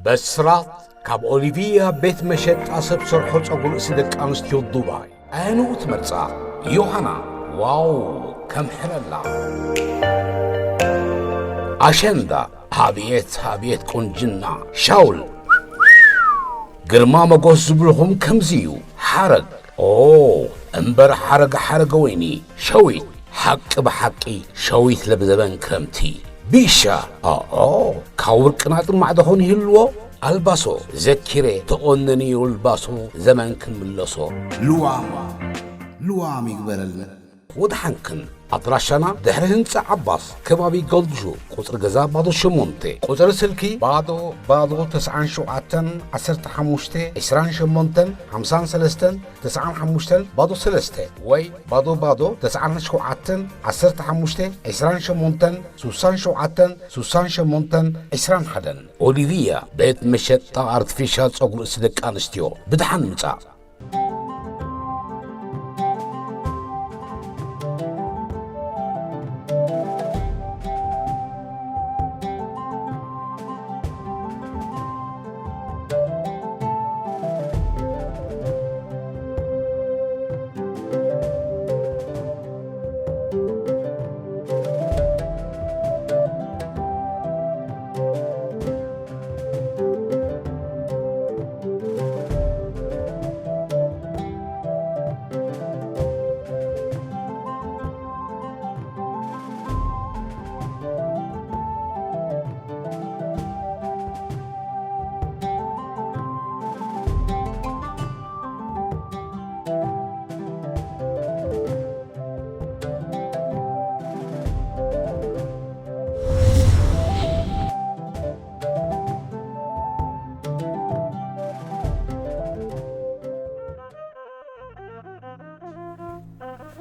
በስራት ካብ ኦሊቪያ ቤት መሸጣ ሰብ ሰርሖ ጸጉሪ ርእሲ ደቂ ኣንስትዮ ዱባይ። ኣየንኡ ትመርጻ? ዮሃና። ዋው፣ ከም ሕለላ። ኣሸንዳ። ኣብየት፣ ኣብየት ቁንጅና። ሻውል። ግርማ መጎስ ዝብልኹም ከምዚ እዩ። ሓረግ። ኦ፣ እምበር ሓረግ ሓረገ ወይኒ። ሸዊት። ሓቂ ብሓቂ ሸዊት ለብዘበን ክረምቲ። ቢሻ። ኦኦ፣ ካብ ወርቂ ናጥር ማዕዶ ኾን ይህልዎ። ኣልባሶ። ዘኪረ ተቆነኒ ኣልባሶ ዘመን ክንምለሶ። ልዋም፣ ልዋም ይግበረልና። ወድሓንክን። ኣድራሻና ድሕሪ ህንጻ ዓባስ፣ ከባቢ ጎልድ ሹ፣ ቁጽሪ ገዛ ባዶ ሸሞንተ፣ ቁጽሪ ስልኪ ባዶ ባዶ ተስዓን ሸውዓተን ዓሰርተ ሓሙሽተ ዕስራን ሸሞንተን ሓምሳን ሰለስተን ተስዓን ሓሙሽተን ባዶ ሰለስተ ወይ ባዶ ባዶ ተስዓን ሸውዓተን ዓሰርተ ሓሙሽተ ዕስራን ሸሞንተን ሱሳን ሸውዓተን ሱሳን ሸሞንተን ዕስራን ሓደን። ኦሊቪያ ቤት መሸጣ ኣርቲፊሻል ጸጉሪ ርእሲ ደቂ ኣንስትዮ። ብድሓን ምጻእ።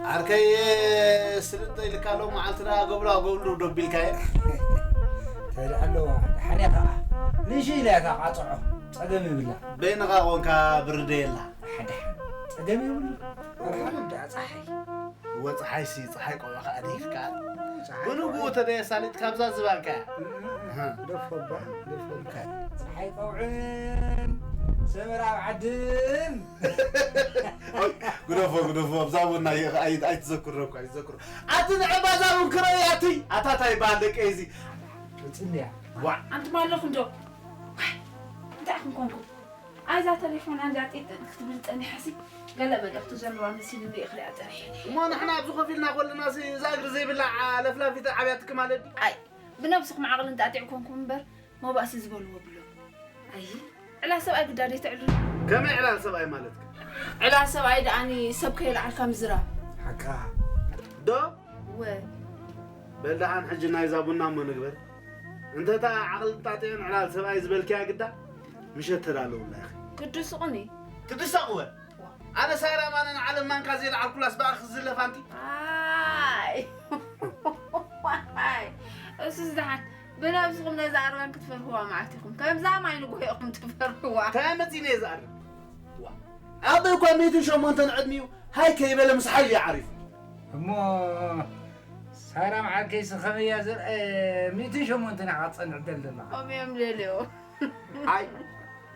ዓርከይ፣ ስልጥ ኢልካ ሎም መዓልቲ ደኣ ገብሎ ገብሎ ዶ ቢልካየ? እንታይ ደኣ ኣለዋ? ደሓን እያ ከዓ። ንእሽቶ ኢላ እያ እታ ቃጽዖ። ጸገም የብላ። በይንኻ ኾንካ ብርደ የላ። ደሓን፣ ደሓን። ጸገም የብሉ። ደሓን ደኣ ጸሓይ። እወ፣ ጸሓይሲ፣ ጸሓይ ቆቢዕካ ኣደይፍካ። ጸሓይ ብንግኡ ቆቢዕ። ተደየሳሊጥ ካብዛ ዝባንካ እያ። እህ፣ እህ፣ እህ። ግደፎ እባ፣ ግደፎ እባ። ጸሓይ ቀውዕን ሰመራ ኣብ ዓድን። ግደፎ፣ ግደፎ፣ ኣብዛ ቡና ኣይ-፣ ኣይ-፣ ኣይትዘክሮ እኮ፣ ኣይትዘክሮ። ኣቲ ንዕባ እዛ ቡን ክረእያ ኣቲ፣ ኣታ ታይ በሃል ደቀይ እዚ። ጽንያ። ዋዕ። ኣንቱም ኣለኹም ዶ? ዋይ፣ እንታይ ኢኹም ኮንኩም? ኣይዛ ተሌፎን ኣንጃ ጢጥ ክትብል ጸኒሓሲ፣ ገለ መልእኽቲ ዘለዋ መሲሉኒ እየ ክሪኣ ጸኒሐ። እሞ ንሕና ኣብዚ ኮፍ ኢልና ከለናሲ፣ እዛ እግሪ ዘይብላ ዓ-፣ ለፍላፊት ዓብያትኪ ማለት ድዩ? ኣይ፣ ብነብስኹም ዓቕሊ እንጣጢዕ ኮንኩም እምበር፣ መባእሲ ዝበልዎ ብሎ። ኣይ፣ ዕላል ሰብኣይ ግዳ ደይተዕልሉ። ከመይ ዕላል ሰብኣይ ማለትኪ? ዕላል ሰብኣይ ደኣኒ ሰብ ከየልዓልካ ምዝራብ። ሓቃ። ዶ? ወ። በል ደሓን ሕጂ ናይዛ ቡና እሞ ንግበር። እንተ እታ ዓቕሊ ጣጢዕን ዕላል ሰብኣይ ዝበልክያ ግዳ ምሸት ተዳለውላ ኢኺ። ክትድስቑኒ? ትድሰቑ በል። ዋ። ኣነ ሳይራ ማነ ንዓለም ማንካ ዘይለዓልኩላስ ብኣኺ ክዝለፍ ኣንቲ? ኣይ። ኣይ። እሱስ ደሓን። ብነብስኹም ነዛ ኣርባን ክትፈርህዋ መዓት ኢኹም። ከምዛ ማይ ንጎሆ ኢኹም ትፈርህዋ። እንታይ መጺኒ እየ ዝኣርብ? ዋ። ኣቦይ እኳ ሚእትን ሸሞንተን ዕድሚኡ ሃይ ከይበለ ምስ ሓይሊ እዩ ዓሪፉ። እሞ ሳይራ መዓርከይሲ ከመይ እያ ዘርአ ሚእትን ሸሞንተን ኢኻ ትጸንዕ ደለላ? ከምኡ እዮም ደልዮ። ኣይ፣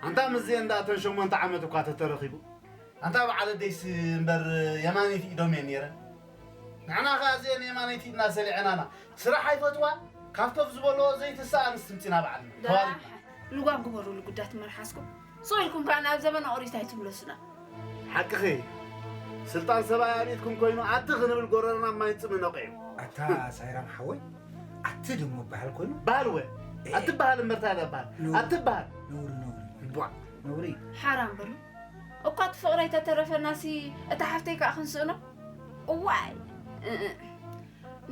ኣንታ ምስዚኤን ደኣ እተን ሸሞንተ ዓመት እኳ ተተረኺቡ። ኣንታ በዓል ኣደይስ እምበር የማነይቲ ኢዶም እየን ነይረን። ንሕና ኸኣ እዚኤን የማነይቲ ኢድና ሰሊዐናና። ስራሕ ኣይፈትዋ፣ ካብ ኮፍ ዝበልኦ ዘይትስእ ኣንስቲ ምጺና በዓልና። ተዋሪድና። ልጓም ግበሩ ልጉዳት መርሓስኩም። ስቕ ኢልኩም ከኣ ናብ ዘበነ ኦሪት ኣይትምለሱና። ሓቅኺ። ስልጣን ሰብኣይ ኣብ ኢድኩም ኮይኑ ኣቲ ክንብል ጎረርና ማይ ጽምኢ ነቒዑ። ኣታ ሳይራም ሓወይ፣ ኣቲ ደሞ በሃል ኮይኑ? በሃል ወ? ኤ። ኣቲ በሃል እምበር እንታይ ደኣ በሃል? ነውሪ። ኣቲ በሃል። ነውሪ፣ ነውሪ። ቧዕ። ነውሪ። ሓራም በሉ። እኳ እቲ ፍቕረይ ተተረፈናሲ እታ ሓፍተይ ከኣ ክንስእኖ? እዋይ። እ፣ እ።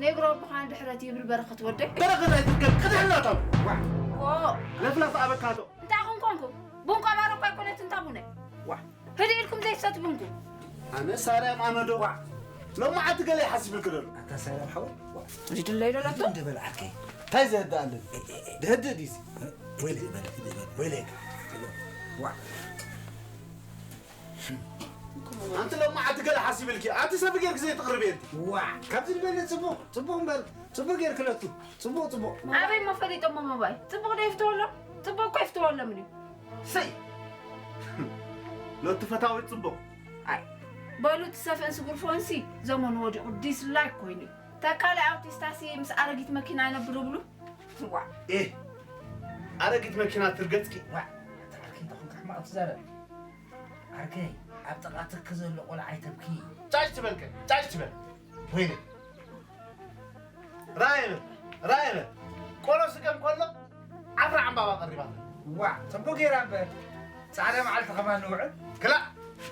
ኔግሮ ብዃን ድሕረት ይብል በረኸት ወደይ። በረኸት ኣይትርከብ፣ ቅድሕና እቶም። ዋዕ። ዎ። ለፍላፍ ኣበካቶ። እንታይ ኹም ኮንኩም? ቡን ቆባሮ እኳ ኣይኮነትን እታ ቡነይ። ዋዕ። ህድእ ኢልኩም ዘይትሰትዩ ቡንኩም። ኣነ ሳርያም ኣነ ዶ? ዋዕ። ሎማዓንቲ ገለ ይሓስብልክ ደሎ። ኣታ ሳርያም ሓወይ። ዋዕ። ዝድለይ ዶ ለቶ? እንደ በል ዓርከይ። እንታይ ዘህድእ ኣለኒ? እ፣ እ፣ እ። ድህድእ ድዩ እዚ? ወይለ በል፣ በል፣ ወይለ። ዋዕ። ኣንቲ ሎማዓንቲ ገለ ሓሲብልኪ፣ ኣንቲ ሰብ ጌርክ ዘይትቕርቢ ኣንቲ። ዋዕ፣ ካብዚ ዝበለ ጽቡቕ፣ ጽቡቕ እምበር፣ ጽቡቕ ጌርክለቱ፣ ጽቡቕ፣ ጽቡቕ። ኣበይ እሞ ፈሊጦሞ ሞባይ? ጽቡቕ ዶ ይፍትወሎም? ጽቡቕ እኮ ይፍትወሎም እዩ። ሰይ ሎቲ ፈታዊ ጽቡቕ ኣይ በሉ እቲ ሰፍእን ስጉርፎንሲ ዘመኑ ወዲቑ ዲስላይክ ኮይኑ እዩ። ተካለ ኣውቲስታሲ ምስ ኣረጊት መኪና ይነብሩ ብሉ። ዋ ኤ ኣረጊት መኪና ትርገጽኪ ዋ ተዓርኪ ተኾንካ ሕማቕ ትዛረብ ዓርከይ ኣብ ጥቓ ትክ ዘሎ ቆልዓ ኣይተብኪ ጫጭ ትበልከ ጫጭ ትበል ወይነ ራየበ ራየበ ቆሎ ስገም ከሎ ዓፍራ ዕምባባ ቀሪባታ ዋ ጽቡቅ ገይራ እምበር ጻዕዳ መዓልቲ ከማን ንውዕል ክላእ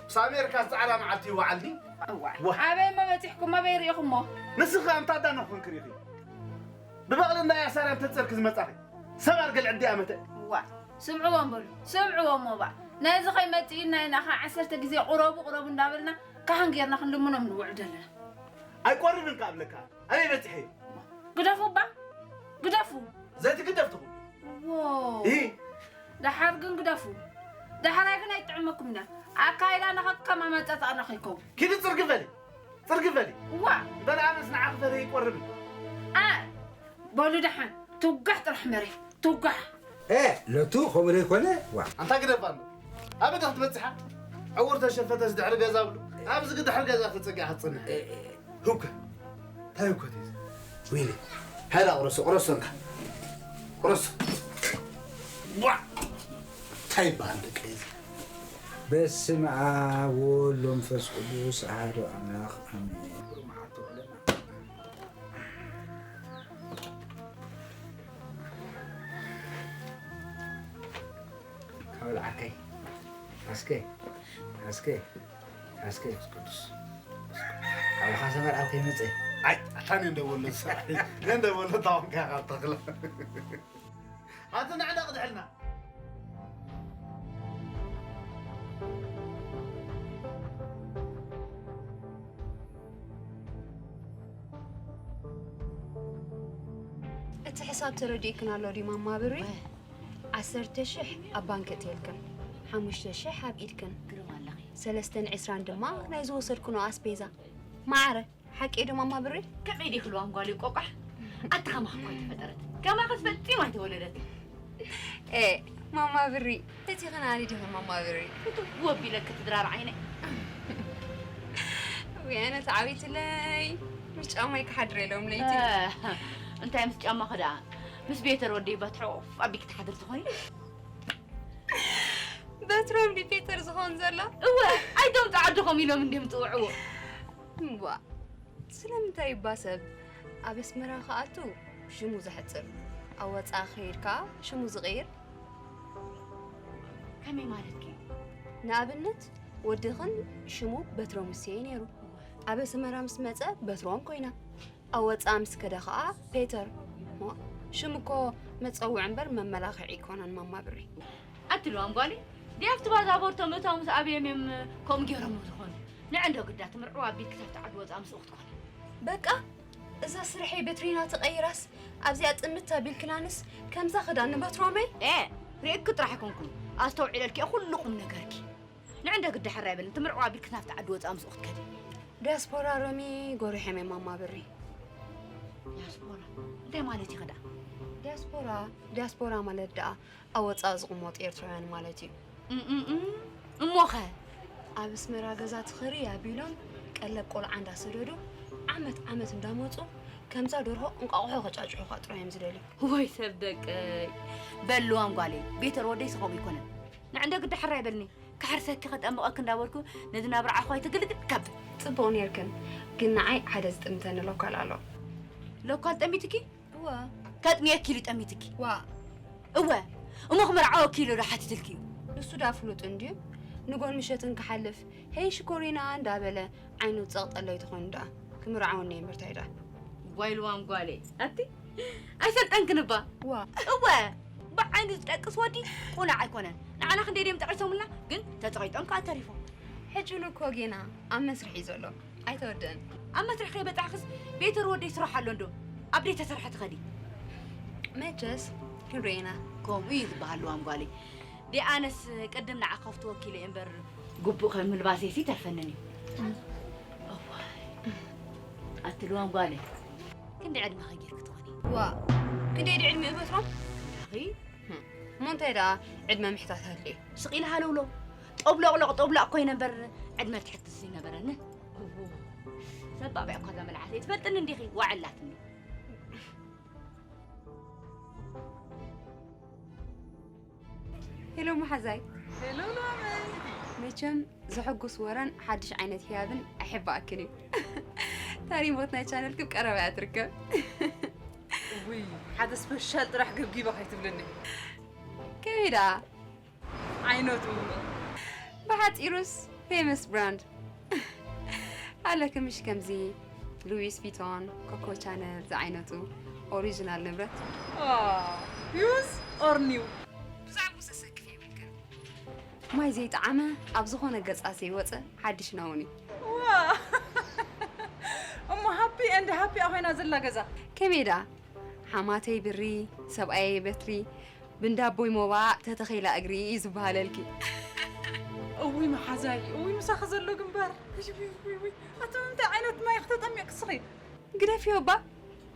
ምስ ኣሜሪካ ጻዕዳ መዓልቲ ይወዓል ድዩ እዋ ኣበይ እሞ በጺሕኩም ኣበይ ርኢኹሞ ንስኻ ኣምታ ኣዳነኹን ክሪኺ ብበቕሊ እንዳ ያሳርያ ተጸርኪ ዝመጻኺ ሰብ ኣርገል ዕዲ ኣመተ እዋ ስምዕዎም በሉ ስምዕዎም ሞባ ነዚ ከይመጽእና ኢና ኸዓ ዓሰርተ ግዜ ቁረቡ ቁረቡ እንዳበልና ካህን ጌርና ክንልምኖም ንውዕል ዘለና ኣይቆርብን ከኣብለካ ኣበይ በጺሐ እዩ ግደፉ እባ ግደፉ ዘይትግደፍ ትኹን ዎ ይህ ደሓር ግን ግደፉ ደሓራይ ግን ኣይጥዕመኩም ኢና ኣካይዳ ንኸከም ኣመጻጽኣና ከይከውን ኪዲ ጽርግፈሊ ጽርግፈሊ ዋ በል ኣነስ ንዓኺ ፈሪሀ ይቆርብን ኣ በሉ ደሓን ትውጋሕ ጥራሕ መሬት ትውጋሕ እ ለቱ ከምኡ ዘይኮነ ዋ ኣንታ ግደፋ ኣሎ ኣበደ ክትበጽሓ ዕውር ተሸፈተስ ድሕሪ ገዛ ብሉ ኣብዚ ድሕሪ ገዛ ተጸጊዓ ክትጽንሕ ህውከ እንታይ ህውከት እዩ ወይኔ ሃይዳ ቁረሶ ቁረሶ እንካ ቁረሶ ዋ እንታይ ይበሃል ደቂ እዚ በስመ ኣብ ወወልድ ወመንፈስ ቅዱስ ኣሐዱ ኣምላኽ ኣሜን። ካብ ዓርከይ ኣስከ ኣስከ ኣስከ ቅዱስ ኣባኻ ሰመር ኣብ ከይመፀ ኣይ ኣታ ነንደወሎ ሰራሒ ነንደወሎ ታወንካ ካብ ተኽለ ኣቲ ንዕዳ ቅድሕልና እቲ ሕሳብ ተረዲእክን ኣሎ ድዩ ማማ ብሪ? ዓሰርተ ሽሕ ኣብ ባንክ እትየልክን፣ ሓሙሽተ ሽሕ ኣብ ኢድክን፣ ግርም ኣለኺ። ሰለስተን ዕስራን ድማ ናይ ዝወሰድክኖ ኣስቤዛ። ማዓረ፣ ሓቂ ዶ ማማ ብሪ? ከመይ ዲኺ ልዋም ጓል ቆቋሕ? ኣቲ ከማኺ እኮ ኣይተፈጠረት። ከማኺስ ፈጺማ ኣይተወለደት። ኤ ማማ ብሪ፣ እቲ ኸናኒ ዲኺ ማማ ብሪ? ፍትው ኣቢለኪ ትድራር ዓይነይ። ውይ ኣነ ተዓዊትለይ። ምስ ጫማይ ክሓድር ኢሎም ለይቲ። እ፣ እንታይ ምስ ጫማኺ ደኣ? ምስ ቤተር ወደይ ባትሖፍ ኣቢኪ ትሓድር ትኾኒ? በትሮም ዲ ቤተር ዝኾን ዘሎ? እወ፣ ኣይቶም ጸዓዱ ኸም ኢሎም እንዲዮም ዝጽውዕዎ። እምቧ፣ ስለምንታይ እባ ሰብ ኣብ ኣስመራ ክኣቱ ሽሙ ዘሕጽር፣ ኣብ ወጻኢ ክኸይድ ከኣ ሽሙ ዝቕይር? ከመይ ማለትኪ? ንኣብነት፣ ወድኽን ሽሙ በትሮም ሙሴ ነይሩ። ኣብ ኣስመራ ምስ መጸ በትሮም ኮይና። ኣብ ወጻኢ ምስ ከደ ኸኣ ፔተር። ሞ፣ ሽም እኮ መጸውዒ እምበር መመላኽዒ ኣይኮነን ማማ ብሪ። ኣቲ ልዋም ጓለይ፣ ድያፍቲ ባዛቦር ተመታው ምስ ኣብዮም እዮም ከምኡ ገይሮም ዝኾኑ። ንዕንዶ ግዳ ትምርዕዋ ኣቢልኪ ካብቲ ዓዲ ወጻኢ ምስኡ ክትኮኒ። በቃ፣ እዛ ስርሐይ በትሪና ተቐይራስ፣ ኣብዚኣ ጥምት ኣቢልክናንስ፣ ከምዛ ክዳን ንበትሮመይ? ኤ፣ ርእየኪ ጥራሕ ኣይኮንኩን፣ ኣስተውዒለልኪ እየ ኩሉ ቁም ነገርኪ። ንዕንዶ ግዳ ሕራይ በሊ፣ ትምርዕዋ ኣቢልኪ ናብቲ ዓዲ ወጻኢ ምስኡ ክትከዲ። ዲያስፖራ ሮሚ ጎሪሖም እዮም ማማ ብሪ። ዲያስፖራ እንታይ ማለት እዩ ኸዳ? ዲያስፖራ፣ ዲያስፖራ ማለት ደኣ ኣብ ወጻኢ ዝቕመጡ ኤርትራውያን ማለት እዩ። እም፣ እም፣ እም፣ እሞኸ? ኣብ ኣስመራ ገዛ ትኸሪ ኣቢሎም ቀለብ ቆልዓ እንዳሰደዱ ዓመት ዓመት እንዳመጹ ከምዛ ደርሆ እንቋቑሖ ከጫጭሑኻ ጥራይ እዮም ዝደልዩ። ወይ ሰብ ደቀይ፣ በልዋም ጓለይ፣ ቤተር ወደይ ስኸም ይኮነን። ንዕንዶ ግዳ ሕራይ በልኒ። ክሓርሰኪ ከጠምቐኪ እንዳበልኩ ነዚ ናብራ ዓኹ ኣይትግልግል ካብ ጽቡቕ ኔርክን፣ ግን ንዓይ ሓደ ዝጥምተኒ ሎካል ኣሎ። ሎካል ጠሚትኪ? እወ። ከጥምየኪ ኢሉ ጠሚትኪ? ዋ። እወ። እሞ ክመርዓወኪ ኢሉ ዶ ሓቲትልኪ እዩ? ንሱ ዳ ፍሉጥ እንድዩ። ንጎን ምሸትን ክሓልፍ፣ "ሄይ ሽኮሪና" እንዳበለ ዓይኑ ጸቕጠለይ ተኾይኑ ደኣ። ክምርዓወኒ እምበር ታይ ደኣ። ዋይ ልዋም ጓለይ። ኣቲ ኣይሰልጠንክን እባ። ዋ። እወ። ብዓይኑ ዝጠቅስ ወዲ ቁኑዕ ኣይኮነን። ንዓና ክንደይ ድዮም ጠቒሶምልና፣ ግን ተጸቒጦም ከኣ ተሪፎም። ሕጂ እውን እኮ ጌና ኣብ መስርሕ እዩ ዘሎ። ኣይተወደአን። ኣብ መስርሕ ከይበጻሕክስ ቤተር ወደይ ስራሕ ኣሎ እንዶ? ኣብ ደይ ተሰርሐ ትኸዲ። መቸስ ክንሪኤና። ከምኡ እዩ ዝበሃል ልዋም ጓለይ። ደይ ኣነስ ቅድም ንዓኻ ክፍትወኪ ኢለ እየ እምበር ግቡእ ከም ምልባሰይሲ ተርፈንን እዩ። እዋይ። ኣቲ ልዋም ጓለይ። ክንደይ ዕድመ ኸ ጌርኪ ትኾኒ? ዋ፣ ክንደይ ድዩ ዕድሚኡ በትሮም? ኣኺ? እሞ እንታይ ደኣ ዕድመ ምሕታት ሃልዩ? ስቕ ኢለ ሃለውለው። ጦብሎቕሎቕ ጦብላቕ ኮይነ እምበር ዕድመ ትሕትስ ይነበረኒ። እዎ። ሰብ ባቢዕ እኳ እዛ መልዓለይ ትፈልጥኒ እንዲኺ? ዋዕላትኒ። ሄሎ መሓዛይ። ሄሎ ሎሚ። መቸም ዘሐጉስ ወረን ሓድሽ ዓይነት ህያብን ኣሕባእክን እዩ። እታ ሪሞት ናይ ቻነልኪ ኣብ ቀረባ እያ ትርከብ። ውይ፣ ሓደ ስፔሻል ጥራሕ ገብጊባ ከይትብለኒ። ከመይ ደኣ? ዓይነቱ። ብሓጺሩስ ፌመስ ብራንድ። ኣለኪ ምሽ ከምዚ ሉዊስ ቪቶን፣ ኮኮ ቻነል ዝዓይነቱ ኦሪጂናል ንብረት። ዩዝ ኦር ኒው? ብዛዕባኡ ዘሰክፍ የብልክን። ማይ ዘይጠዓመ ኣብ ዝኾነ ገጻ ዘይወጸ ሓድሽ ናውን እዩ። ዋ! እሞ ሃፒ ኤንድ ሃፒ ኮይና ዘላ ገዛ። ከመይ ደኣ? ሓማተይ ብሪ፣ ሰብኣየይ በትሪ፣ ብንዳቦይ ሞባእ ተተኸይላ እግሪ እዩ ዝበሃለልኪ። እውይ መሓዛይ፣ እውይ ምሳኺ ዘሎ ግንባር። እይ፣ እይ፣ እይ፣ እይ። ኣቲ እንታይ ዓይነት ማይ ክተጠሚቕ ክስኺ? ግደፍዮ እባ፣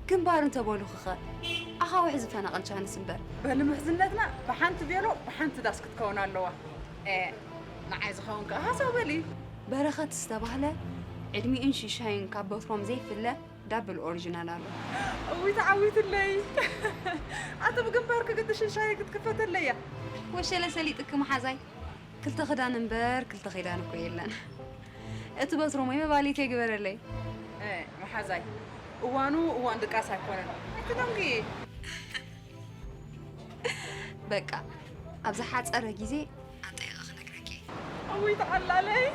ግንባር እንተበሉኺኸ? ኣኻውሕ ዝፈናቐል ቻንስ እምበር። በሊ ምሕዝነትና ብሓንቲ ቬሎ ብሓንቲ ዳስ ክትከውን ኣለዋ። ኤ፣ ንዓይ ዝኸውን ከኣ ሃሰው በሊ። በረኸት ዝተባህለ ዕድሚኡን ሽሻዩን ካብ በትሮም ዘይፍለ ዳብል ኦሪጂናል ኣሎ። እውይ ተዓዊትለይ። ኣቲ ብግንባር ክግድሽን ሻሂ ክትክፈተለያ። ወሸለ ሰሊጥኪ መሓዛይ። ክልተ ክዳን እምበር ክልተ ኪዳን እኮ የለን። እቲ በትሮም ወይ መባሊት የግበረለይ። ኤ፣ መሓዛይ፣ እዋኑ እዋን ድቃስ ኣይኮነን። ኣይትደንጉ። በቃ፣ ኣብ ዝሓጸረ ግዜ ኣጠይቐ ክነግረኪ። እውይ ተዓላለይ።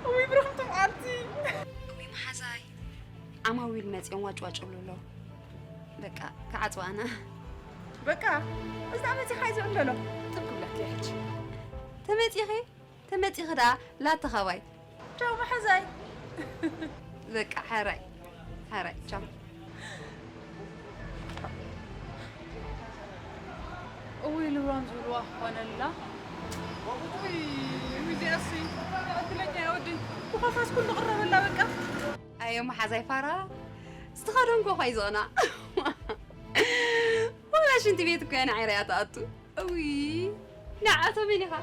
እውይ ብርኽቲ መዓልቲ። እውይ መሓዛይ። ዓማዊል መጺኦም ዋጭ ዋጭ ይብሉ ኣለዉ። በቃ፣ ክዓጽዋ ኣነ። በቃ፣ እዛ መጺኻ እዩ ዝዕለሎ። ጥብ ክብለኪ እየ ሕጂ። ተመጺኺ? ተመጺኺ ደኣ ላተኻባይ። ቻው መሓዛይ። በቃ፣ ሕራይ፣ ሕራይ፣ ቻው። እውይ፣ ልብራም ዝብልዋ ክኾነላ። እውይ፣ እውይ፣ እዚኣሲ ዕድለኛ እያ ወደይ። ብኾፋስ ኩሉ ቅረበላ በቃ። ኣየ መሓዛይ ፋራ፣ ዝተኸደንኮ እኳ እዩ ዝቕናእ። ወላ ሽንቲ ቤት እኮ እያ ንዓይ ርኣያ ትኣቱ። እውይ፣ ንዓቶ መን ኢኻ?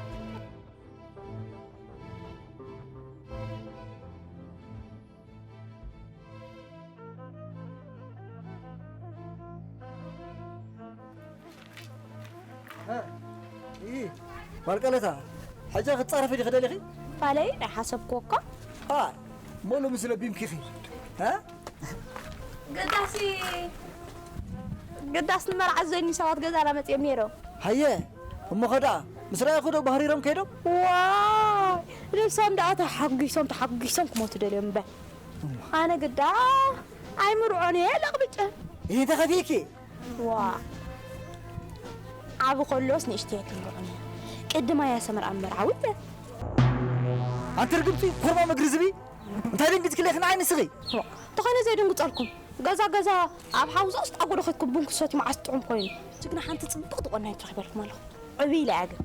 እ፣ እ፣ ማርቀለታ፣ ሕጂ ክትጻረፊ ዲኺ ደሊኺ? ፋለይ፣ ናይ ሓሰብክዎ እኮ። ኣይ፣ እሞ ሎሚ ስለ ቢምኪኺ። እ? ግዳሲ፣ ግዳስ ንመርዓ ዘኒ ሰባት ገዛና መጺኦም ነይሮም። ሃየ፣ እሞ ኸ ደኣ፣ ምስ ረኣኹ ዶ ባህሪሮም ከይዶም? ዋይ፣ ንሶም ደኣ ተሓጒሶም፣ ተሓጒሶም ክሞቱ ደልዮም እምበር። እማ። ኣነ ግዳ ኣይምርዖን እየ ለቕብጨ። ይህ ተኸፊኪ? ዋ። ዓቢ ከሎስ ንእሽተይ ኣይትምርዖን እያ። ቅድማይ ኣሰመርኣ መርዓዊት እየ። ኣንቲ ርግምቲ ኮርማም እግሪ ዝብኢ፣ እንታይ ደንጊጽክለይ ንዓይ ንስኺ? ዋ። እንተኾነ ዘይድንግጸልኩም። ገዛ ገዛ ኣብ ሓውዚ ውስጥ ኣጎዶ ከይትኩብን ክሰትዩ መዓስ ጥዑም ኮይኑ። ጅግና ሓንቲ ጽብቕቲ ቆናኒት ረኺበልኩም ኣለኹ። ዕብይ ኢላ እያ ግን።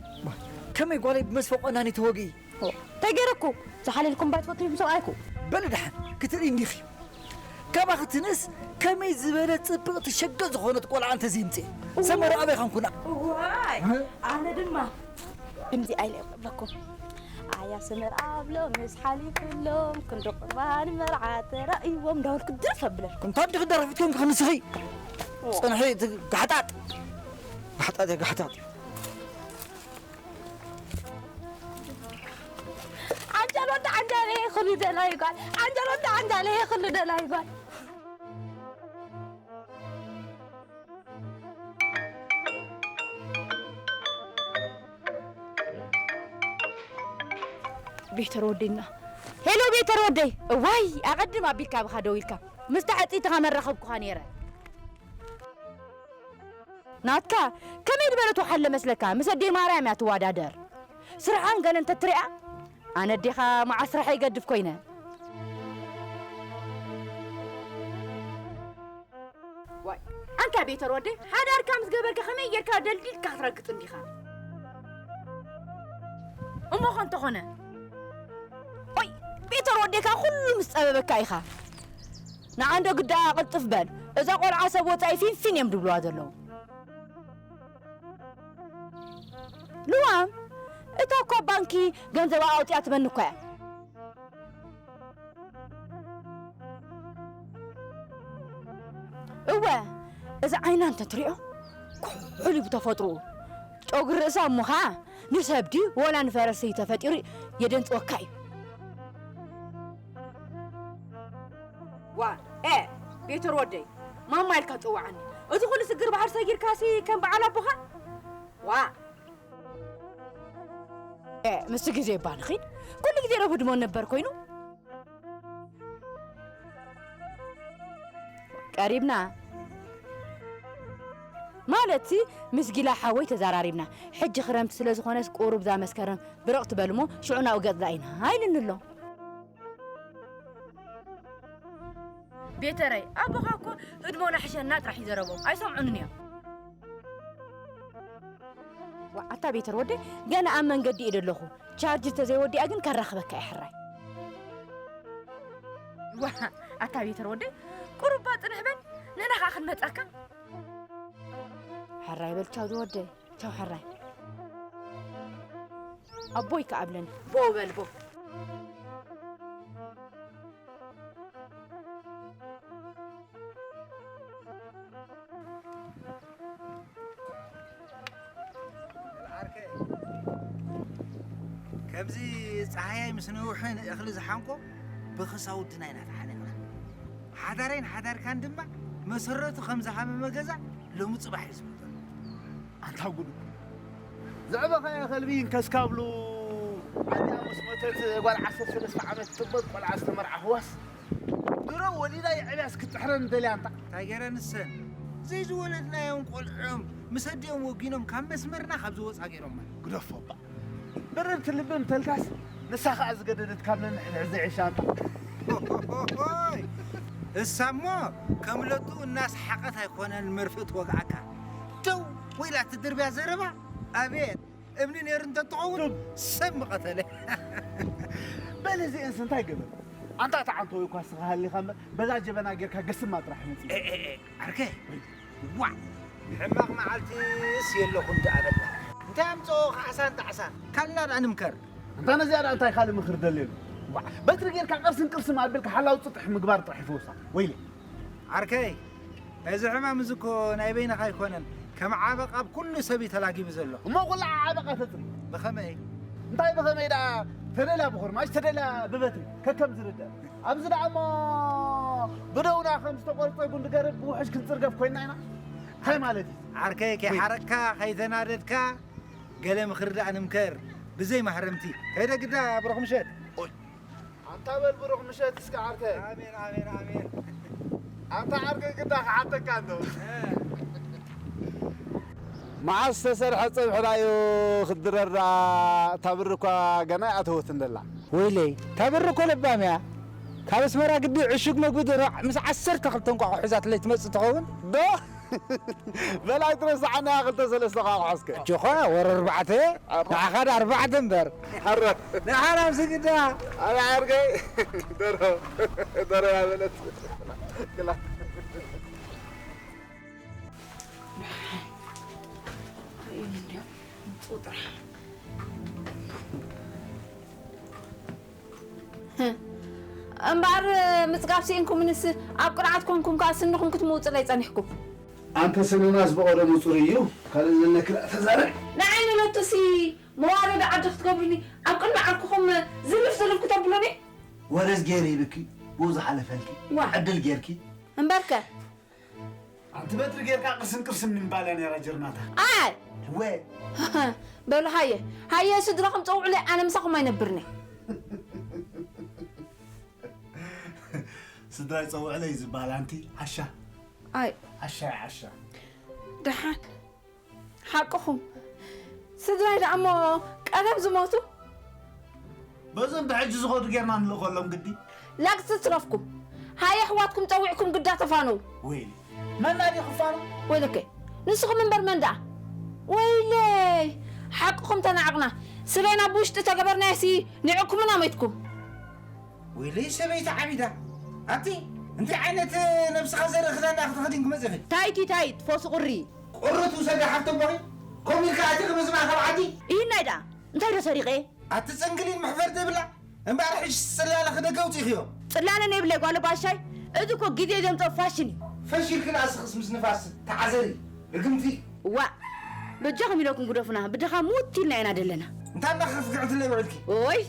ከመይ ጓለይ ብመስፈ ቆናኒ ተወግኢ? ኦ፣ እንታይ ገይረኩ? ዝሓለልኩም ባይ ትፈትዩ ሰብኣይኩ። በሊ ደሓን፣ ክትርኢ እንዲኺ። ካባኺ ትንእስ ከመይ ዝበለ ጽብቕቲ ሸገ ዝኾነት ቆልዓ እንተዘይምጽእ። እዋ። ሰመረ ኣበይ ኻንኩና? እዋይ፣ እ? ኣነ ድማ ከምዚ ኣይለ እብለኩም። ኣያ ሰመር ኣብሎ ምስ ሓሊፍሎም ክንዲ ቁርባን መርዓ ተራእይዎም እንዳበልኩ ድርፍ ኣብለኩም። እንታይ ድኺ ደረፊት ኮንኪ ንስኺ? ኦ። ጽንሒ እቲ ጋሕጣጥ። ጋሕጣጥ እያ ጋሕጣጥ። ዓንጃል ወዲ ዓንጃል እየ ክሉ ደላይ ጓል። ዓንጃል ወዲ ዓንጃል እየ ክሉ ደላይ ጓል። ቤተር ወደይና። ሄሎ ቤተር ወደይ። እዋይ፣ ኣቐድም ኣቢልካ ብኻ ደው ኢልካ። ምስ ተዓጺትኻ መራኸብኩኻ ነይረ። ናትካ ከመይ ዝበለት ወሓለ መስለካ? ምስ ኣደይ ማርያም እያ ትወዳደር። ስርሓን ገለ እንተትሪኣ፣ ኣነ ኣዴኻ መዓስ ስራሕ ይገድፍ ኮይነ። ዋይ፣ ኣንታ ቤተር ወደይ፣ ሓዳርካ ምስ ገበርካ ከመይ ጌርካ ደልዲልካ ክትረግጽ እንዲኻ? እሞ ኸ እንተኾነ? ኦይ፣ ቤተር ወደይ፣ ካብ ኩሉ ምስ ጸበበካ ኢኻ። ንዓ እንዶ ግዳ ቅልጥፍ በል። እዛ ቆልዓ ሰብ ወጻኢ ፊንፊን እዮም ድብልዋ ዘለዉ። ልዋም፣ እታ እኮ ኣብ ባንኪ ገንዘባ ኣውፂኣ ትበኒ እኮ እያ። እወ፣ እዚ ዓይና እንተትሪኦ ኩሕሉ እዩ ብተፈጥሮኡ። ጨጉሪ ርእሳ እሞ ኸዓ ንሰብ ድዩ ወላ ንፈረስ እዩ ተፈጢሩ የደንፅወካ እዩ። ዋ፣ ኤ፣ ቤተር ወደይ፣ ማማ ኢልካ ትፅውዓኒ። እዚ ኩሉ ስግር ባሕሪ ሰጊርካሲ ከም በዓል ኣቦኻ? ዋ። ኤ፣ ምስ ግዜ እባ ንኺድ። ኩሉ ግዜ ዶ ህድሞ ነበር ኮይኑ? ቀሪብና። ማለትሲ ምስ ጊላ ሓወይ ተዛራሪብና። ሕጂ ክረምቲ ስለ ዝኾነስ ቁሩብ እዛ መስከረም ብርቕ ትበል እሞ ሽዑ ናብኡ ገጽ ዳኢና ኢሉኒ ኣሎ። ቤተረይ፣ ኣቦኻ እኮ ህድሞና ሕሸና ጥራሕ እዩ ዘረቦም። ኣይሰምዑንን እዮም። ዋ፣ ኣታ ቤተር ወደይ፣ ገና ኣብ መንገዲ እየ ደለኹ። ቻርጅ ተዘይወዲኣ ግን ከራኽበካ እየ ሕራይ። ዋ፣ ኣታ ቤተር ወደይ፣ ቁሩባ ጽንሕ በል፣ ንሕና ኸኣ ክንመጻካ። ሕራይ በል ቻው ዝወደይ፣ ቻው ሕራይ። ኣቦይ ከኣ ኣብለኒ። ቦ በል ቦ። ዓርከይ፣ ከምዚ ጸሃያይ ምስ ነውሕን እኽሊ ዝሓንቆ ብኽሳውድና ኢና ተሓኒቕና። ሓዳረይን ሓዳርካን ድማ መሰረቱ ከም ዝሃመመ ገዛ ሎሚ ጽባሕ እዩ ዝምበር። ኣንታ ጉድ እኮ። ዘዕበኻያ ከልቢ ከስካብሉ ኣዲኣ ምስ ሞተት ጓል ዓሰርተ ሰለስተ ዓመት ትጥበጥ ቆልዓ ዝተመርዓኽዋስ ድሮ ወሊዳ የዕብያስ ክትጥሕረን ደልያ ኣንታ። እንታይ ገይረ ንሰን? ዘይዝወለድናዮም ቆልዕኦም ምስ ኣዲኦም ወጊኖም ካብ መስመርና ካብ ዝወጻ ገይሮማ። ግደፎ እባ። ብርርቲ ልቢ እንተልካስ ንሳ ኸኣ ዝገደደት ካብ ነንሕድሕድ ዘይዕሻ ኣንታ። ኦሆሆሆይ! እሳ እሞ ከም ለቱ እናሰሓቐት ኣይኮነን መርፍእ ትወግኣካ። ደው ኢላ ትድርብያ ዘረባ። ኣቤት! እምኒ ነይሩ እንተትኸውን ሰብ ምቐተለ። በል እዚኤንስ እንታይ ገበሩ? ኣንታ እታ ዓንተወይ እኳ ንስኻ ሃሊኻ እምበር በዛ ጀበና ጌርካ ገስማ ጥራሕ መጺኡ። ኤ፣ ኤ፣ ኤ፣ ዓርከይ፣ ዋዕ! ሕማቕ መዓልቲስ የለኹን ደኣ በላ። እንታይ ኣምጽኦ ካሕሳን ጣዕሳን? ካልና ደኣ ንምከር። ኣንታ ነዚኣ ደኣ እንታይ ካልእ ምኽሪ ደልየሉ? ዋዕ! በትሪ ጌርካ ቅርስን ቅርስን ኣቢልካ ሓላው ጽጥሕ ምግባር ጥራሕ ይፈውሳ። ወይለይ! ዓርከይ፣ እዚ ሕማም እዚ እኮ ናይ በይንኻ ኣይኮነን፣ ከም ዓበቕ ኣብ ኩሉ ሰብ እዩ ተላጊቡ ዘሎ። እሞ ኩላ ዓበቓ ተጽሪ። ብኸመይ? እንታይ ብኸመይ ደኣ? ተደልያ ብኹርማሽ፣ ተደልያ ብበትሪ፣ ከከም ዝርድእ። ኣብዚ ደኣ እሞ ብደውና ከም ዝተቖርጸ ጉንዲ ገረብ ብውሑጅ ክንጽርገፍ ኮይንና ኢና። እንታይ ማለት እዩ? ዓርከይ፣ ወይ- ከይሓረቅካ፣ ከይተናደድካ፣ ገለ ምኽሪ ደኣ ንምከር፣ ብዘይ ማህረምቲ። ከይደ ግዳ፣ ብሩኽ ምሸት። ኦይ፣ ኣንታ በል ብሩኽ ምሸት እስከ ዓርከይ። ኣሜን፣ ኣሜን፣ ኣሜን። ኣንታ ዓርከይ ግዳ ክሓተካ እንዶ። እ። መዓስ ዝተሰርሐ ጸብሒ ደኣ እዩ ክድረር ደኣ፣ እታ ብሪ እኳ ገና ኣይኣተወትን ደላ። ወይለይ፣ እታ ብሪ እኮ ለባም እያ። ካብ ኣስመራ ግዲ ዕሹግ መግቢ ደርሆ ምስ ዓሰርተ ክልተ እንቋቑሖ ሒዛትለይ ትመጽእ ትኸውን። ዶ? በል ኣይትረስዓና ክልተ ሰለስተ ቋቑሖ እስከ። ኣጆኻ፣ ወረ ኣርባዕተ፣ ኣርባ- ንዓኻ ደኣ ኣርባዕተ እምበር። ኣረ። ንዓኻ ናብ ስግዳ። ኣረ ዓርከይ፣ ደርሆ፣ ደርሆ ያበለት። ክላ። እምበኣር ምጽጋብ ስኢንኩምንስ ኣብ ቅርዓት ኮንኩም ከኣ ስንኹም ክትምውጽለይ ጸኒሕኩም። ኣንተ ስንናስ ብቐደሙ ጽሩይ እዩ። ካልእ ዘለኪ ደኣ ተዛረቢ። ንዓይ ንለቱሲ መዋረዲ ዓዲ ክትገብሩኒ ኣብ ቅድሚ ዓርክኹም ዝልፍ ዝልፍ ክተብሉኒ? ወረዝ ገይሩ ሂብኪ፣ ብኡ ዝሓለፈልኪ ዋ። ዕድል ገይርኪ። እምበርከ። ኣንቲ በትሪ ጌርካ ቅርስን ቅርስን ንምባል እያ ነይራ ጀርናታ። ኣይ! ወ! በሉ ሃየ፣ ሃየ ስድራኹም ጸውዑለይ፣ ኣነ ምሳኹም ኣይነብርን'የ። ስድራይ ጸውዕለይ ዝበሃል ኣንቲ ዓሻ። ኣይ። ዓሻ፣ ዓሻ። ደሓን። ሓቅኹም። ስድራይ ደኣ እሞ ቀደም ዝሞቱ? በዞም ብሕጂ ዝኸዱ ጌርና ንልእኸሎም ግዲ። ላግጺ ትረፍኩም። ሃየ ኣሕዋትኩም ጸዊዕኩም ግዳ ተፋነዉ። ወይሊ። መን ድዩ ክፋኖ? ወይለከ። ንስኹም እምበር መን ደኣ? ወይለይ። ሓቅኹም ተናዕቕና። ስሌና ብውሽጢ ተገበርናዮሲ ንዕኩምን ኣመትኩም። ወይለይ ሰበይቲ ዓቢዳ። ኣቲ እንታይ ዓይነት ነብስኻ ዘርኢ ክዳን ደኣ ክትኸዲን ክመጽእኺ? ታይቲ ታይት ፎሲ ቁሪ። ቁሪ ትውሰዲ ሓፍቲ ኣቦኺ? ከምኡ ኢልካ ኣቲኺ ምዝማር ካብ ዓዲ? ኢሂናይ ደኣ እንታይ ዶ ሰሪቐ? ኣቲ ጽንግሊል መሕፈር ዘይብላ እምበኣር ሕጂ ጽላለ ክደገ ኣውጺእኽዮ። ጽላለ ነይብለይ ጓል ባሻይ፣ እዚ እኮ ግዜ ዘምጽኦ ፋሽን እዩ። ፈሺልኪ ንኣስኽስ ምስ ንፋስ ተዓዘሪ ርግምቲ። ዋእ በጃኹም ኢለኩም ግደፉና ብድኻ ሙት ኢልና ኢና ደለና። እንታይ እንዳኸፍግዕትለይ ውዕልኪ? ኦይ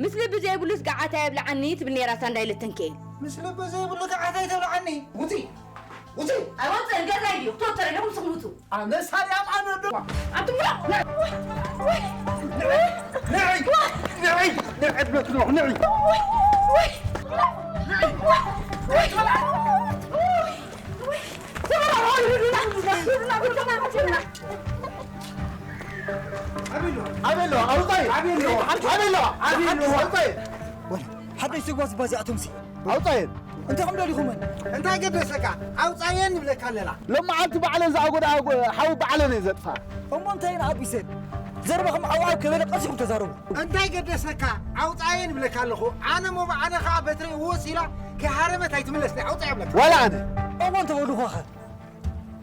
ምስ ልቢ ዘይብሉስ ገዓት ኣየብልዓኒ ትብል ነይራ ሳንዳይ ለተንክኤል። ምስ ልቢ ዘይብሉ ገዓት ኣይተብልዓኒ። ውጺ ውጺ። ኣይወጽእን ገዛይ ድዩ ክትወጥር ኢለኩም ስኽሙቱ። ኣነ ሳልያም ኣነ ዶ ንዒ ንዒ ንዒ ንዒ ብለኪ ኣለኹ ንዒ። ኣበሎ ኣውጣይ ኣበሎ ኣበሎ ኣውጣይ። ሓደሽ ተጓዝ ባዚኣቶምሲ ኣውጻየን። እንታይ ከም ደሊኹመን? እንታይ ገደሰካ? ኣውጻየን ንብለካ ኣለና። ሎመዓልቲ ባዕለን ዝኣጎዳ ሓዊ ባዕለን እየ ዘጥፍኣ። እሞ እንታይ እየን ኣቢሰን? ዘረባኹም ዓው ዓው ከበለ ቀልጢፍኩም ተዛረቡ። እንታይ ገደሰካ? ኣውጻየን ይብለካ ኣለኹ። ኣነ እሞ ብዓነ ኸዓ በትረይ ወስ ኢላ ከይሃረመት ኣይትምለስን እያ። ኣውጻየ ይብለካ። ዋላ ኣነ። እሞ እንተበሉኹኸ?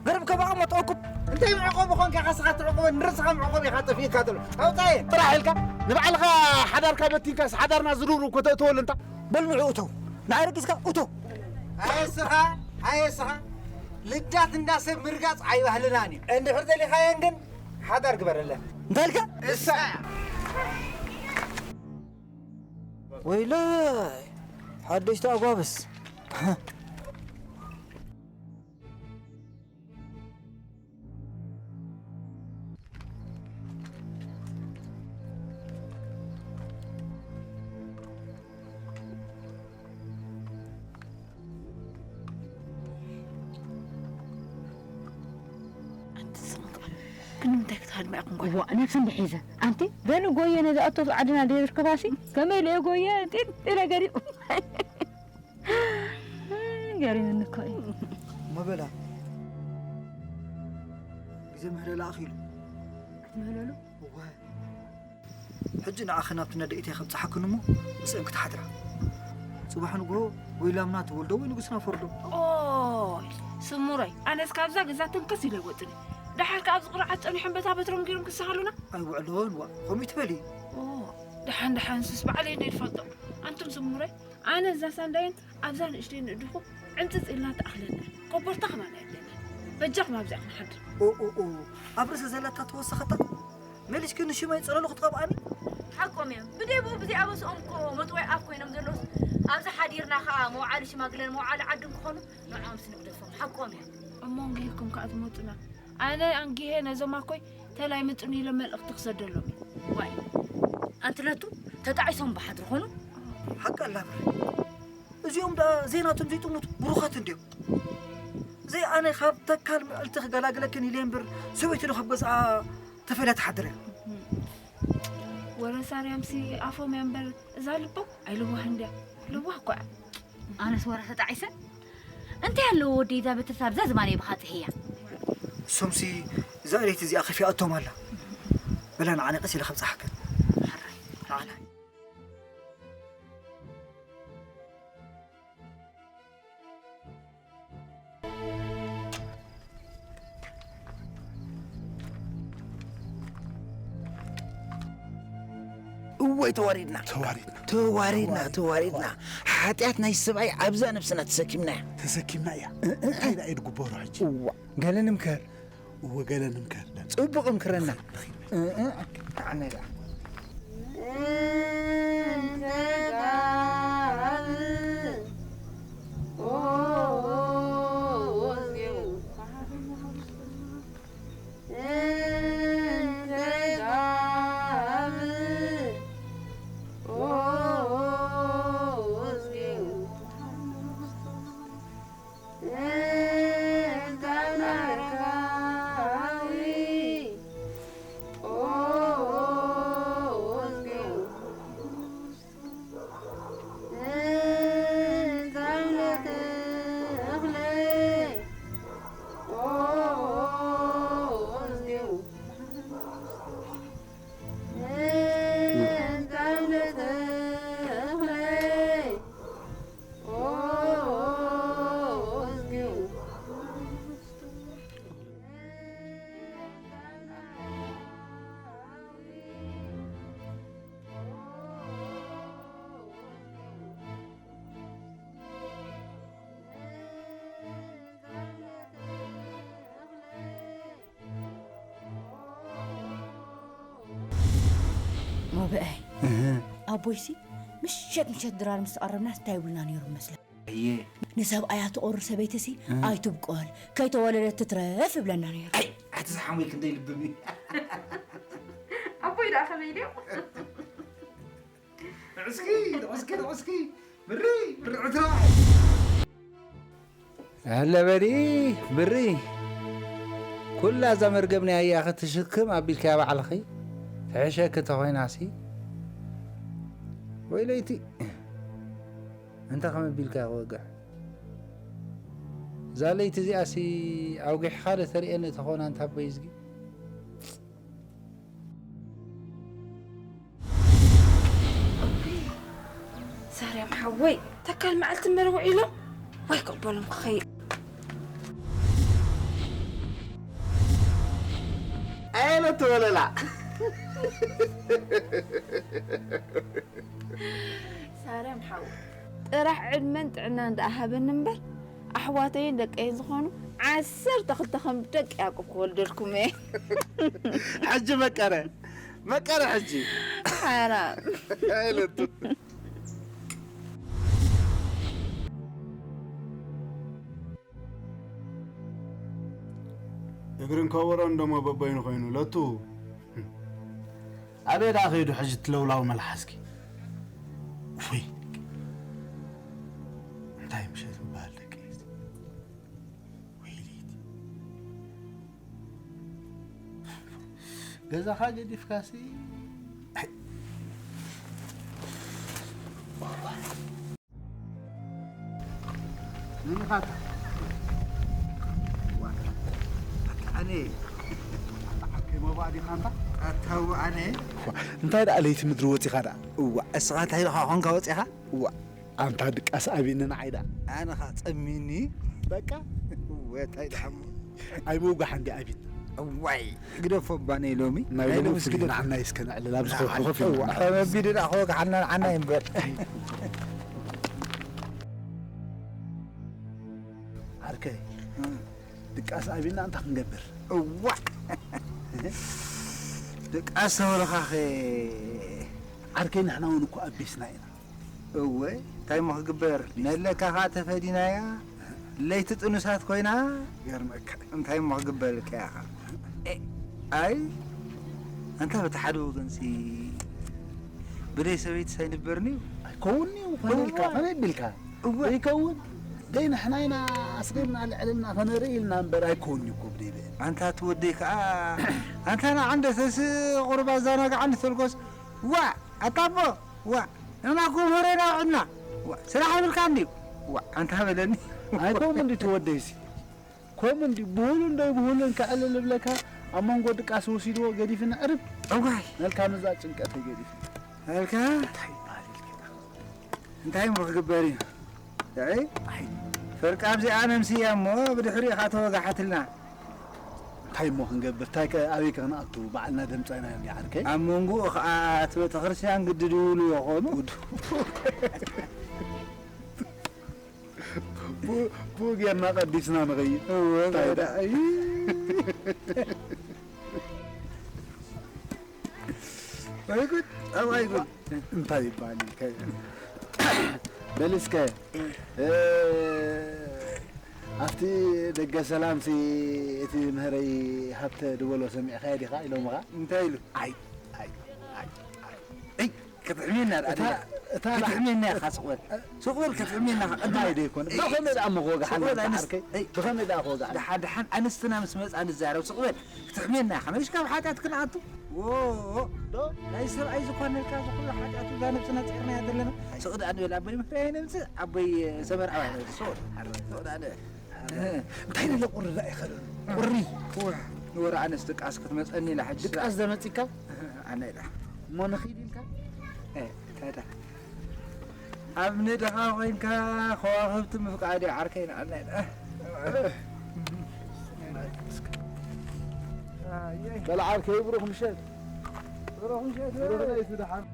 ገርብ ከባቕ መጠወኩም። እንታይ መዕቆቢ ኾንካ ኢኻ ስኻ ትዕቆበ? ንርእስኻ መዕቆቢ ኢኻ ጠፊእካ ዘሎ። ኣውጻየን። ጥራሕ ኢልካ ንባዕልኻ ሓዳርካ በቲንካስ ሓዳርና ዝርሩ እኮ ተእተወሉ እንታ። በል ንዑ እተው። ንዓይ ረጊጽካ እቶ። ኣየስኻ ኣየስኻ ልዳት እንዳ ሰብ ምርጋጽ ኣይባህልናን እዩ። እንድሕር ደሊኻየን ግን ሓዳር ግበረለን። እንታይ ኢልካ? እሳ እያ። ወይለይ ሓደሽቲ ኣጓብስ። ኣንቲ ስቕ እንካ። ግን ንምንታይ ክትሃድማ ኢኹም ጓል? እዋ፣ ነብሲ እንድሒዘ። ኣንቲ፣ ገኒ ጎየ ነዚ ኣቶ ዓድና ደይርከባሲ፣ ከመይ ኢለ ጎየ፣ ጢጥ ኢለ ገሪኡ። ገሪሙኒ እኮ እዩ። እሞ በላ፣ ግዜ ምህለላ ኣኺሉ። ክትምህለሉ? እወ። ሕጂ ንዓኺ ናብቲ ነደኢተይ ከብጽሓክን እሞ ምስአን ክትሓድራ። ጽባሕ ንግሆ ወይ ላምና ትወልዶ ወይ ንጉስና ፈርዶ። ኦይ፣ ስሙረይ፣ ኣነስ ካብዛ ገዛ ተንከስ ኢለ ኣይወጽእን። ደሓር ከኣ ኣብዚ ቁርዓት ጸኒሖም በታ በትሮም ገይሮም ክሰሃሉና? ኣይውዕሎን፣ ዋ፣ ከምኡ ትበሊ። ኦ፣ ደሓን ደሓን፣ ንሱስ ባዕለይ እንደ ይፈልጦ። ኣንቱም ስሙረይ፣ ኣነ እዛ ሳንዳይን ኣብዛ ንእሽተይ ንእድኹ ዕምጽጽ ኢልና ትኣኽለና። ኮቦርታ ከማን ኣየድልየናን። በጃኹም ኣብዚኣ ክንሓድር። ኦ፣ ኦ፣ ኦ፣ ኣብ ርእሲ ዘለታ ተወሰኸታ? መሊስኪ ንሽመይ ጸለሉ ክትቐብኣኒ? ሓቆም እዮም። ብደይ ብኡ ብዘይኣበስኦም እኮ መጥወይ ኣፍ ኮይኖም ዘለዉስ፣ ኣብዚ ሓዲርና ኸኣ መውዓሊ ሽማግለን መውዓሊ ዓድን ክኾኑ ንዕኦምስ ንግደፎም። ሓቆም እዮም። እሞ እንግሂኩም ከኣ ትመጹና። ኣነ ኣንጊሄ ነዞም ኣኮይ ተላይ ምጽኑ ኢለ መልእኽቲ ክሰደሎም እየ። ዋይ፣ ኣንቲ ለቱ ተጣዒሶም ብሓድሪ ኾኑ። ሓቂ ኣላ ብሪ። እዚኦም ደኣ ዘይናቶም ዘይጥሙት ብሩኻት እንድዮም። ዘይ ኣነ ካብ ተካል ምዕልቲ ክገላግለክን ኢለ እምበር ሰበይቲ ዶ ካብ ገዝኣ ተፈልያ ትሓድር እያ። ወረ ሳርያምሲ ኣፎም እያ እምበር እዛ ልቦም ኣይልዋህን ድያ? ልዋህ እኮ እያ። ኣነስ ወረ ተጣዒሰ። እንታይ ኣለዎ ወደይ እዛ በትርታ ኣብዛ ዝማነይ ብኻ ጽሕያ። እሶምሲ እዛ ሬት እዚኣ ከፊኣቶም ኣላ። በላ ንዓነ ቀስ ኢለ ከብጽሓከን። ንዓና። እወይ ተዋሪድና። ተዋሪድና። ተዋሪድና፣ ተዋሪድና። ተዋሪድና። ሓጢኣት ናይ ሰብኣይ ኣብዛ ነብስና ተሰኪምናያ። ተሰኪምና እያ። እንታይ ደኣ እዩ ዝግበሮ ሕጂ? እዋ፣ ገለ ንምከር። እወ፣ ገለ ንምከር። ጽቡቕ ምክረና። ንኺድ፣ ንኺድ። እ፣ እ፣ ኣነ ደኣ። ብአይ ኣቦይሲ ምሸት ምሸት ድራር ምስ ተቐረብና እንታይ ይብሉና ነይሩ መስለ? እየ። ንሰብኣያ ትቆርር ሰበይትሲ ኣይትብቆል፣ ከይተወለደት ትትረፍ ይብለና ነይሩ። ኣይ ኣቲ ዝሓሙይ ክንደይ ልብም እዩ። ኣቦይ ደኣ ከመይ ድዮም? እስኪ እስኪ እስኪ ብሪ ብሪ ዕትራ። ኣለ በሊ ብሪ፣ ኩላ እዛ መርገም ናይ ኣያ ክትሽክም ኣቢልካያ ባዕልኺ ትሕሸኪ እንተኾይናሲ። ወይ ለይቲ እንተ ከም ኣቢልካ ክወግሕ። እዛ ለይቲ እዚኣሲ ኣውጊሕኻ ዶ ተርእየኒ ተኾና እንታ ኣቦይ እዝጊ። ሳርያም ሓወይ፣ ተካል መዓልቲ እምበር ውዒሎም ወይ ክቕበሎም ክኸይድ። ኣየለ ትበለላ። ሳርያም ሓወይ፣ ጥራሕ ዕድመን ጥዕናን ደኣ ሃበኒ እምበር ኣሕዋተይን ደቀይን ዝኾኑ ዓሰርተ ክልተ ከም ደቂ ያዕቆብ ክወልደልኩም እየ። ሕጂ መቀረ መቀረ ሕጂ ሓራም። ኣይለቱ። እግርን ከበሮን ደሞ በበይኑ ኮይኑ ለቱ ኣበይ ደኣ ከይዱ ሕጂ ትለውላው መልሓስኪ። ውይ እንታይ ምሸት ዝበሃል ደቂ ኣንስትዮ። ወይሊት ገዛኻ ገዲፍካሲ ንኻታ ኣነ ከይመባእ ዲኻ እንታ ኣታው ኣነ እንታይ ደኣ ለይቲ ምድሪ ወፂኻ ደኣ እዋ እስኻ እንታይ ኢኻ ኾንካ ወፂኻ እዋ ኣንታ ድቃስ ኣቢኒ ንዓይ ደኣ ኣነ ኸዓ ጸሚኒ በቃ ወታይ ደሓሞ ኣይምውጋሕ እንዲ ኣቢኒ እዋይ ግደፎ ባነይ ሎሚ ናይ ሎሚ እስኪ ንዓና ይስከ ንዕልል ኣብ ዝኾ ኮፍ ኢልና ከመቢዱ ደኣ ክወግሓልና ንዓና ይንበር ዓርከይ ድቃስ ኣቢና እንታይ ክንገብር እዋ ድቃስ ተበልኻኸ ዓርከይ ንሕና እውን እኮ ኣቢስና ኢና እወ እንታይ እሞ ክግበር ነለካ ከዓ ተፈዲናያ ለይቲ ጥኑሳት ኮይና ገርመካ እንታይ እሞ ክግበር ኢልካያ ከዓ ኣይ ኣንታ በቲ ሓደ ወገንሲ ብደይ ሰበይትስ ኣይንበርን እዩ ኣይከውን እዩ ኮነ ኢልካ ከመይ ቢልካ ዘይከውን ደይ ንሕና ኢና ኣስሪርና ልዕልና ከነርኢ ኢልና እምበር ኣይከውን እዩ ኮ ብደይ ብእል ኣንታ እቲ ወደይ ከዓ ኣንታ ንዓንደተስ ቁሩብ ኣዛናግዓኒ ተልኮስ ዋዕ ኣታ ኣቦ ዋዕ ንሕና እኮ ምህሮ ኢና ውዕልና ዋዕ ስራሕ የብልካ እንድዩ ዋዕ ኣንታ በለኒ ኣይ ከምኡ እንዲ ተወደይሲ ከምኡ እንዲ ብሁሉ እንዶ ይብሁሉ እንከዕልል እብለካ ኣብ መንጎ ድቃስ ወሲድዎ ገዲፍኒ ዕርብ እዋይ ነልካ ምዛ ጭንቀተይ ገዲፍኒ ነልካ እንታይ ይበሃል ኢልኪ እንታይ እሞ ክግበር እዩ ኣይ ፍርቂ ኣብዚኣ ነምስያ እሞ ብድሕሪኡ ኢኻ ተወጋሓትልና እንታይ እሞ ክንገብር እንታይ ከ ኣበይ ከ ክንኣቱ ባዕልና ደምጻ ኢና እንዲ ዓርከይ ኣብ መንጎኡ ኸኣ እቲ ቤተክርስትያን ግድድ ይብሉ ይኾኑ ብኡ ጌርና ቀዲስና ንኸይድ እንታይ ደኣ ኣይጉድ ኣብኣ ኣይጉድ እንታይ ይበሃል ኢልካ በል እስከ ኣብቲ ደገ ሰላምሲ እቲ ምህረይ ሃብተ ድበሎ ሰሚዕኻዮ ዲኻ ኢሎምኻ እንታይ ኢሉ ኣይ ኣይ ኣይ ኣይ ክትሕምየና ደኣ እታ ክትሕምየና ኢኻ ስቕ በል ስቕ በል ክትሕምየና ኢኻ እንታይ ደይኮነ ብኸመይ ደኣ እሞ ክወግሓና ዓርከይ ብኸመይ ደኣ ክወግሓና ደሓን ደሓን ኣንስትና ምስ መጻ ንዛረብ ስቕ በል ክትሕምየና ኢኻ መሊስካ ኣብ ሓጢኣት ክንኣቱ ዎ ናይ ሰብኣይ ዝኾነልካ እዚ ኩሉ ሓጢኣት እዛ ነብስና ጸርናያ ዘለና ስቕ ደኣ ንበል ኣቦይ ምፍርያይ ነምጽእ ኣቦይ ሰመር ኣባይ ነምጽእ ስቕ ደኣ ንበል እንታይ ኢለ ቁሪ ዳ ይኸለሉ ቁሪ ንወረ ኣነስ ድቃስ ክትመፀኒ ኢላ ሕጂ ድቃስ ዘመፂካ ኣነ ኢላ እሞ ንኺድ ኢልካ እንታይ ዳ ኣብ ንድኻ ኮይንካ ከዋኽብቲ ምፍቃድ እዩ ዓርከይ ንዓና ኢላ በል ዓርከይ ብሩኽ ምሸት ብሩኽ ምሸት ብሩኽ ለይቲ ደሓን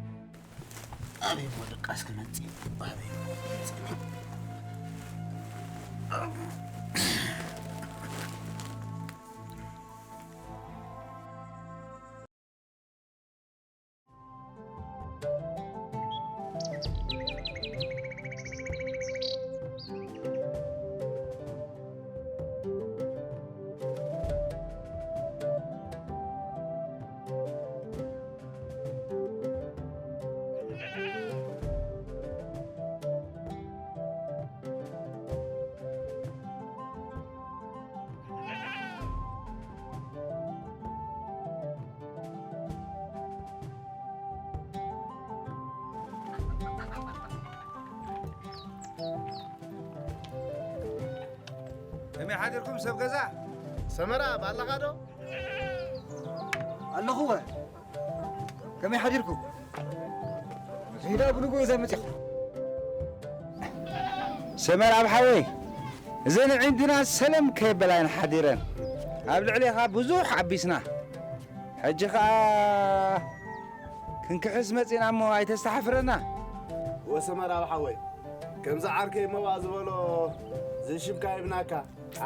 ኣበይ እሞ ድቃስ ክመጽእ ኣበይ እሞ ክመጽእ ከመይ ሓዲርኩም ሰብ ገዛ? ሰመራ፣ ባላኻ ዶ? ኣለኹ። ከመይ ሓዲርኩም? ሄዳ ብንጉ እዛ መጺኹ። ሰመራ ኣብ ሓወይ፣ እዘን ኣዒንትና ሰለም ከየበላየን ሓዲረን፣ ኣብ ልዕሌኻ ብዙሕ ኣቢስና። ሕጂ ኸኣ ክንክሕስ መጺና እሞ ኣይተስተሓፍረና። ወሰመራ ኣብ ሓወይ፣ ከምዚ ዓርከይ መባእ ዝበሎ ዝሽምካ ይብናካ፣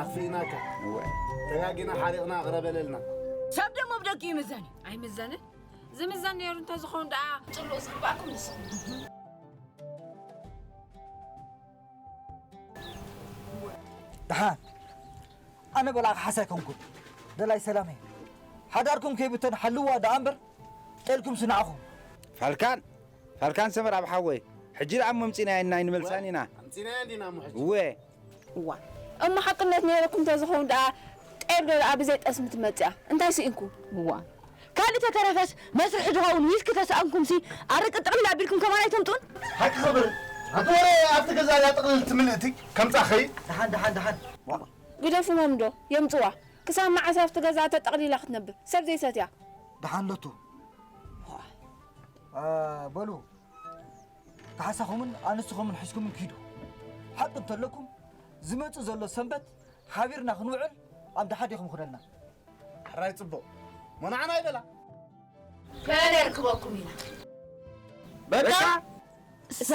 ኣኽፊእናካ። እወ። ተጋጊና ሓሪቕና፣ ቅረ በለልና። ሰብ ደሞ ብደጊ ይምዘን እዩ። ኣይምዘንን? ዝምዘን ነይሩ እንተዝኸውን ደኣ ጽሉእ ዝግባእኩም ንስኹም። ደሓን፣ ኣነ በላዕ ክሓስ ኣይኮንኩን፣ ደላይ ሰላም እየ። ሓዳርኩም ከይብተን ሓልዋ ደኣ እምበር፣ ጤልኩም ስናዕኹም። ፋልካን፣ ፋልካን ሰመር ኣብ ሓወይ፣ ሕጂ ደኣ እሞ ኣምጺናየና ኣይንመልሳን ኢና። ኣምጺናየን ዲና እሞ ሕጂ። እወ። እዋ፣ እሞ ሓቅነት ነይረኩም እንተዝኸውን ደኣ፣ ጤል ዶ ደኣ ብዘይ ጠስሚ ትመጽእ እያ? እንታይ ስኢንኩም? እዋ። ካልእ ተተረፈስ፣ መስርሒ ድኸውን ዊስኪ ተሰኣንኩምሲ፣ ኣረቂ ጥቕልል ኣቢልኩም ከማን ኣይተምጡን? ሓቂ ክብር፣ ኣንቲ ወረ ኣብቲ ገዛ እያ ጥቕልል ትምልእቲ፣ ከምጻ ኸይ? ደሓን፣ ደሓን፣ ደሓን። ግደፉሞም ዶ፣ የምጽዋ። ክሳብ መዓስ ኣብቲ ገዛ ተጠቕሊላ ክትነብር? ሰብ ዘይሰትያ። ደሓን ለቱ። ዋ። አ፣ በሉ፣ ካሕሳኹምን ኣንስትኹምን ሒዝኩምን ኪዱ። ሓቂ እንተለኩም፣ ዝመጽእ ዘሎ ሰንበት ሓቢርና ክንውዕል ኣምዳ ሓዲኹም ኹነልና። ሕራይ ጽቡቕ። ሞናዓና ይበላ። ከነርክበኩም ኢና። በቃ። ሰ